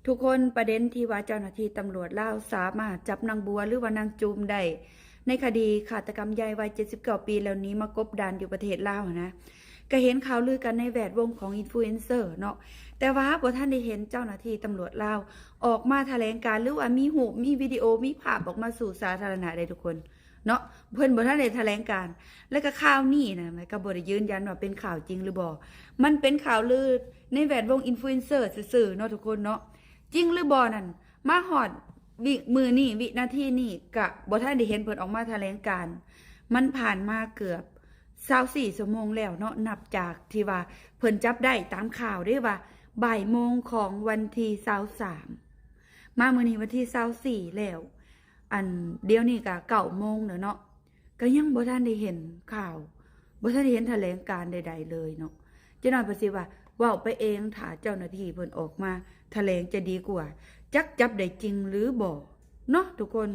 ທຸກຄົນ ປະເດັນທີ່ວ່າເຈົ້າໜ້າທີ່ຕຳຫຼວດລາວສາມາດຈັບນາງບົວ ຫຼືວ່ານາງຈູມໄດ້ ໃນຄະດີຄາດຕະກຳຍາຍວັຍເຈັດສິບເກົ້າປີ ແລ້ວໜີມາກົບດານຢູ່ປະເທດລາວຫັ້ນນະ ກະເຫັນຂ່າວລືກັນໃນແວດວົງຂອງອິນຟລູເອັນເຊີເນາະ ແຕ່ວ່າບໍ່ທັນໄດ້ເຫັນເຈົ້າໜ້າທີ່ຕຳຫຼວດລາວອອກມາຖະແຫຼງການ ຫຼືວ່າມີຮູບ ມີວິດີໂອ ມີພາບອອກມາສູ່ສາທາລະນະເດ້ທຸກຄົນເນາະ ເພິ່ນບໍ່ທັນໄດ້ຖະແຫຼງການ ແລະກະຂ່າວນີ້ນະ ກະບໍ່ໄດ້ຢືນຢັນວ່າເປັນຂ່າວຈິງຫຼືບໍ່ ມັນເປັນຂ່າວລືໃນແວດວົງອິນຟລູເອັນເຊີຊື່ໆເນາະທຸກຄົນເນາະ ຈິງຫຼືບໍ່ນັ້ນ ມາຮອດວິ ມື້ນີ້ ວິນາທີນີ້ ກະບໍ່ທັນໄດ້ເຫັນເພິ່ນອອກມາຖະແຫຼງການ ມັນຜ່ານມາເກືອບຊາວສີ່ຊົ່ວໂມງແລ້ວເນາະ ນັບຈາກທີ່ວ່າເພິ່ນຈັບໄດ້ຕາມຂ່າວເດ້ວ່າ ບ່າຍໂມງຂອງວັນທີຊາວສາມ ມາມື້ນີ້ວັນທີຊາວສີ່ແລ້ວ ອັນ ດຽວນີ້ກະເກົ້າໂມງແລ້ວເນາະ ກະຍັງບໍ່ທັນໄດ້ເຫັນຂ່າວ ບໍ່ທັນໄດ້ເຫັນຖະແຫຼງການໃດໆເລີຍເນາະ ຈັກໜ້ອຍເພິ່ນຊິວ່າເວົ້າໄປເອງ ຖ້າເຈົ້າໜ້າທີ່ເພິ່ນອອກມາຖະແຫຼງຈະດີກວ່າ ຈັກຈັບໄດ້ຈິງຫຼືບໍ່ເນາະທຸກຄົນ.